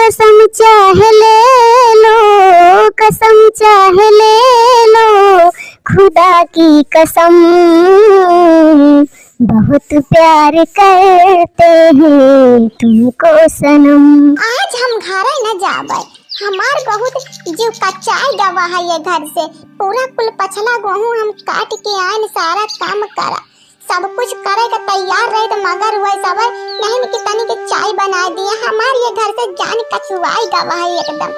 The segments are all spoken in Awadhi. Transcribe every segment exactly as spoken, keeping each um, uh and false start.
कसम चाहे ले लो, कसम चाहे ले लो, खुदा की कसम, बहुत प्यार करते हैं तुमको सनम। आज हम घरे न जाबे, हमार बहुत जीव कचाई गवा है ये घर से। पूरा कुल पछला गोहूँ हम काट के आएन, सारा काम करा, सब कुछ करे के तैयार रहे, तो मगर वह सब नहीं कि तनी के चाय बना दिए। हमार ये घर से जान कचुआई गवा है एकदम।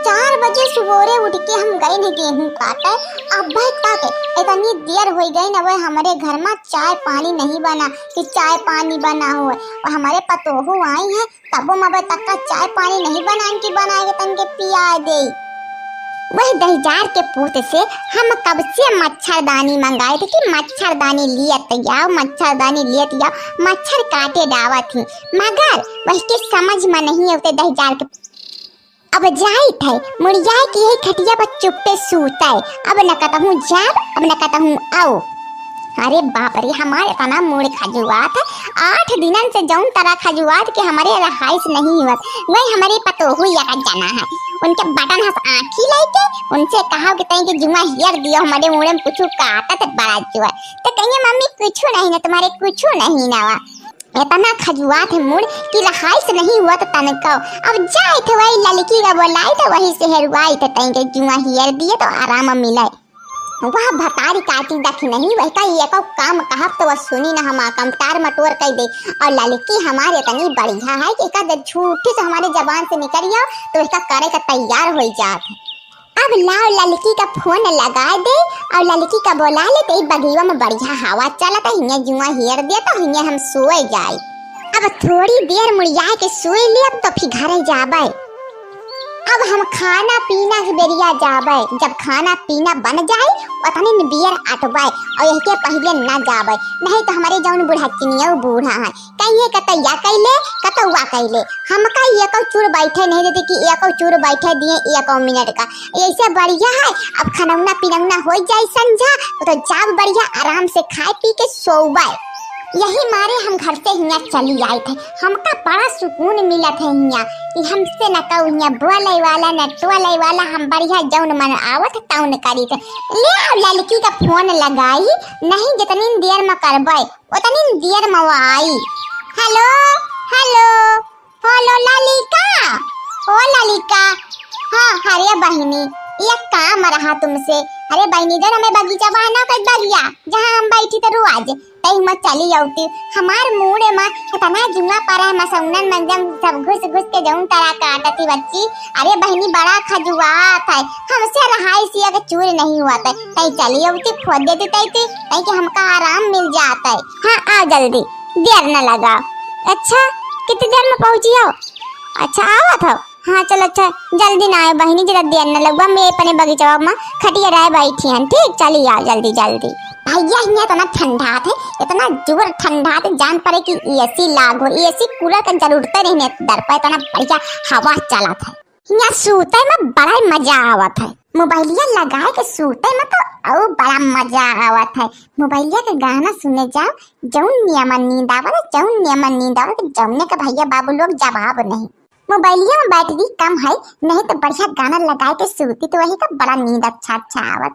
चार बजे सुबेरे उठ के हम गए न गेहूं काटे, अब तक इतनी देर हो गई न, वह हमारे घर में चाय पानी नहीं बना कि चाय पानी बना हुआ। और हमारे पतोहू आई है, तबो मबे तक का चाय पानी नहीं बनान कि बनाए के तन के पिया दे। वह दहिजार के पूत से हम कब से मच्छरदानी मंगाए थे कि मच्छरदानी लियत जाओ, मच्छरदानी लियत जाओ, मच्छर काटे डावत ही, मगर वह के समझ में नहीं होते दहिजार के। अब जाइत है, मुड़ियाए के यही खटिया पर चुप्पे सूते। अब न कतहूँ जाब, अब न कतहूँ आओ। अरे बाप रे, हमार इतना मूड खजुआत है। आठ दिनन से जौन तरह खजुआत के हमारे रहाइश नहीं हुआ। वही हमारी पतोहू या जना है, उनके बटन हंस आँखी लेके उनसे कहा कि तई के जुआ हेर दियो, हमारे मुड़े में कुछ काटत बड़ा जुआ। तो कहिए, "मम्मी, कुछ नहीं ना, तुम्हारे कुछ नहीं ना हुआ।" इतना खजुआत है मूड कि रहाइश नहीं हुआ तो तनिको। अब जाइत है वही ललकी का बोलाई तो वही से हेरुआई तो तई के जुआ हेर दिए तो आराम मिले। वह भतारी काटी दख नहीं, वह का एको काम कहब तो वह सुनी न, हम आकम टार मटोर कह दे। और ललकी हमारे इतनी बढ़िया है कि एका झूठी से हमारे जबान से निकल जाओ तो इसका करे का तैयार हो जात है। अब लाओ ललकी का फोन लगा दे और ललकी का बोला ले, तो ई बगिया में बढ़िया हवा चलत है, हियाँ जुआ हेर दे तो हियाँ हम सोए जाए। अब थोड़ी देर मुड़िया के सोए ले, अब तो फिर घरे जाबे। अब हम खाना पीना के बेरिया जाबे, जब खाना पीना बन जाए उतने न बियर अटबे और यही के पहले न जाबे, नहीं तो हमारे जौन बुढ़ाचिनिया बूढ़ा है, कहिए कतैया कैले, कतौआ कैले। हमका एको चूर बैठे नहीं देते कि एको चूर बैठे दिए एको मिनट का। ऐसे बढ़िया है, अब खनौना पिनौना हो जाए संझा, तो जाब बढ़िया आराम से खाए पी के सोबे। यही मारे हम घर से हियाँ चली आए थे। हमका बड़ा सुकून मिलत है हियाँ कि हमसे न कहू हियाँ बोले वाला न टोले वाला, हम बढ़िया जौन मन आवत तौन करी थे। ले आओ ललकी का फोन लगाई, नहीं जितनी देर में करबे उतनी देर में वो आई। हेलो, हेलो, हेलो ललिका, ओ ललिका। हाँ, अरे बहिनी, एक काम रहा तुमसे। अरे बहिनी, जरा हमें बगीचा बहाना कर बगिया, जहाँ हम बैठी तो रोज, तई में चली आउती। हमार मूड़े में इतना जुआ पड़ा है, मसौनन मंजन सब घुस घुस के जौन तरह काटती बच्ची। अरे बहिनी, बड़ा खजुआत है, हमसे रहाई सी अगर चूर नहीं हुआ तै, तई चली आउती, खोद देती तई ती, तई कि हमका आराम मिल जात है। हाँ, आ जल्दी, देर न लगा। अच्छा, कितनी देर में पहुँची हो? अच्छा, आवत हो? हाँ, चल, अच्छा, जल्दी ना आए बहिनी, जरा देर न लगवा, मैं अपने बगीचवा में खटिया रहे बैठी हन, ठीक? चली आओ जल्दी, जल्दी। भैया, हियाँ इतना ठंडा थे, इतना जोर ठंडा थे, जान पड़े कि एसी लागो, एसी कूलर का जरूरत नहीं है, दर पर इतना बढ़िया हवा चलत है। हियाँ सूते में बड़ा ही मजा आवत है, मोबाइलिया लगाए के सूते में तो और बड़ा मजा आवत है। मोबाइलिया के गाना सुने जाओ, जौन नियमन नींद आवत है, जौन नियमन नींद आवत है, जौने के भैया बाबू लोग जवाब नहीं। मोबाइलिया में बैटरी कम है, नहीं तो बढ़िया गाना लगाए के सूती तो वही का बड़ा नींद अच्छा अच्छा आवत।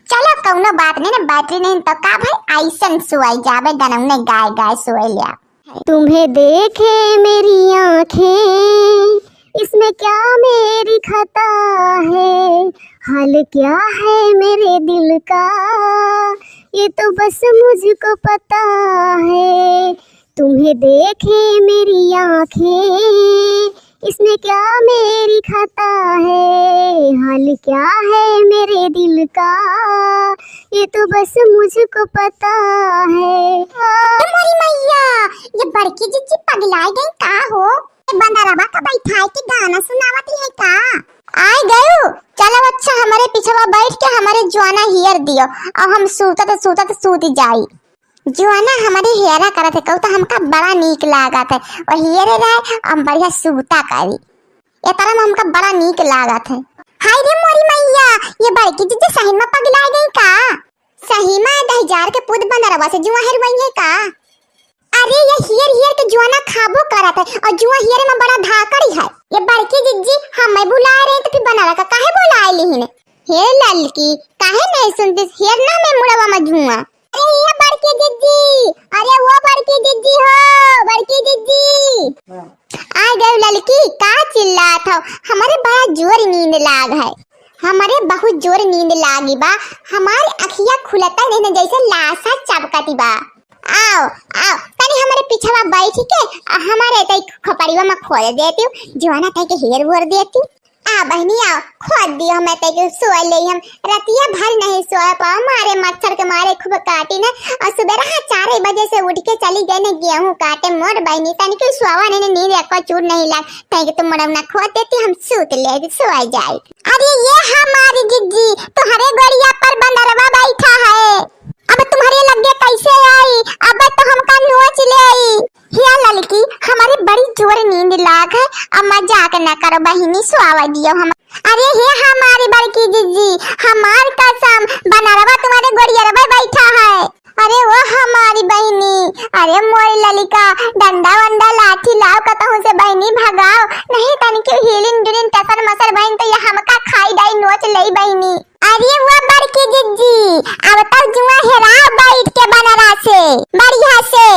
चलो कौनो बात नहीं ना, बैटरी नहीं तो का भाई, ऐसन सोई जाबे, गनौने गाए गाए सोए लिया। तुम्हें देखे मेरी आंखें, इसमें क्या मेरी खता है, हाल क्या है मेरे दिल का, ये तो बस मुझको पता है। तुम्हें देखे मेरी आंखें, इसमें क्या मेरी खता है, हाल क्या है मेरे दिल का, ये तो बस मुझको पता है। ए मोरी मैया, ये बड़की जिज्जी पगलाए गई का हो? ए बंदरवा का बैठाए के गाना सुनावत है का? आए गयू, चलो अच्छा हमारे पिछवा बैठ के हमारे जुआना हियर दियो, और हम सूतत सूतत सूत जाई। जुआना हमारे हेरा करत है, कहू तो हमका बड़ा नीक लागत है। और हियरे रहे, हम बढ़िया सूता करी। ए तरह में हमका बड़ा नीक लागत है। हाय रे मोरी मैया, ये बड़की जिज्जी सही में पगला गई का? सही में दहिजार के पूत बंदरवा से जुआ हेरवाई है का? अरे, ये हियर हियर के जुआना खाबो करत है और जुआ हियर में बड़ा धाकड़ी है। ये बड़की जिज्जी, हमें बुलाए रहे तो फिर बनरवा का काहे बुलाए लिहिन? हे ललकी, काहे नहीं सुनती? हियर ना में मुड़वा में जुआ। अरे ये बड़की जिज्जी, अरे वो बड़की जिज्जी हो, बड़की जिज्जी। आ गए ललकी, का चिल्लात हो? हमारे बड़ा जोर नींद लाग है, हमारे बहुत जोर नींद लागी बा। हमार अखिया खुलता नहीं न, जैसे लाशा चपकती बा। आओ, आओ, तनी हमारे पिछवा बैठ के आ हमारे तई खोपड़िया में खोद देती हूँ, जुआना तई के हेर बोर देती। आ बहिनी आओ, खोद दियो, हमें तई के सोए ले हम, रतिया भर नहीं सोए पाओ, मारे मच्छर के मारे खूब काटी ने। और सुबह चार बजे से उठ के चली गई ने गेहूं काटे। मोर बहिनी तनी के सोवा नहीं ने, नींद एको चूर नहीं लाग, तई के तुम मड़ौना खोद देती, हम सूत ले, सोए जाए। अरे ये हमारी जिज्जी, तुम्हारे गोड़िया पर बंदरवा बैठा है, अब तुम्हारे लगे कैसे आई? अब तो हमका नोच ले आई। हे ललकी, हमारी बड़ी जोर नींद लाग है, अब मजाक न करो बहिनी, सोवा दियो हम। अरे हे हमारी बड़की जिज्जी, हमार कसम, बनरवा तुम्हारे गोड़ियरवा बैठा है। अरे वो हमारी बहिनी, अरे मोरी ललिका, डंडा वंडा लाठी लाओ कतहूँ से बहिनी भगाओ, नहीं तनिक हिलिन डुलिन टसर मसर बहिन तो ये हमका खाई डाई नोच लई बहिनी। अरे वो बड़की जिज्जी, अब तो जुआ हेराओ बैठ के बनरा से, बढ़िया से।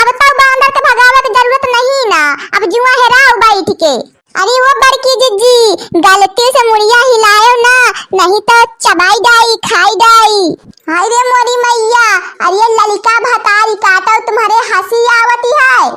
अब तो बांदर के भगावे के जरूरत नहीं ना, अब जुआ हेराओ बैठ के। अरे वो बड़की जिज्जी, गलती से मुड़िया हिलायो ना, नहीं तो चबाई डाई, खाई डाई। हाय रे मोरी मैया, अरे ललिका भतारी काटो, तुम्हारे हंसी आवती है।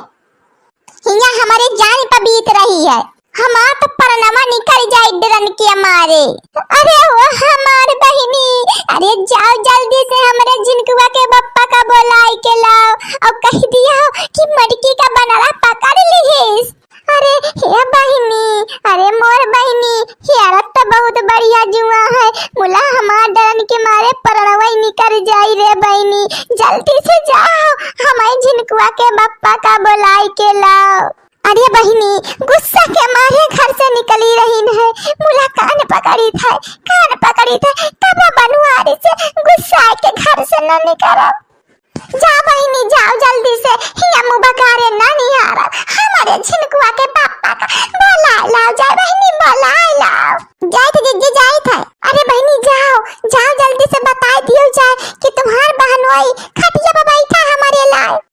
हिया हमारे जान पर बीत रही है, हमार तो परनवा निकल जाए डरन के मारे। अरे वो हमार बहिनी, अरे जाओ जल्दी से हमरे झिनकुआ के बप्पा का बोलाई के लाओ और कह दियो कि मटकी का बनरा पकड़ लिहिस। अरे हे बहिनी, अरे मोर बहिनी, हियरत तो बहुत बढ़िया जुआ है, मुला हमार डरन के मारे परनवा निकल जाई रे बहिनी, जल्दी से जाओ हमारे झिनकुआ के बप्पा का बोलाई के लाओ। अरे बहिनी, गुस्सा के मारे घर से निकली रही है, मुला कान पकड़ी था, कान पकड़ी था, तब बनुआरी से गुस्सा के घर से न निकलो। जा बहिनी, जाओ जल्दी से, हिया मुँह बकारे ना निहारा, हमारे झिनकुआ के पापा का बोलाए लाओ, जा बहिनी बोलाए लाओ। जाइत जिज्जी जाइत है। अरे बहिनी जाओ, जाओ जल्दी से बताए दियो जाए कि तुम्हार बहनोई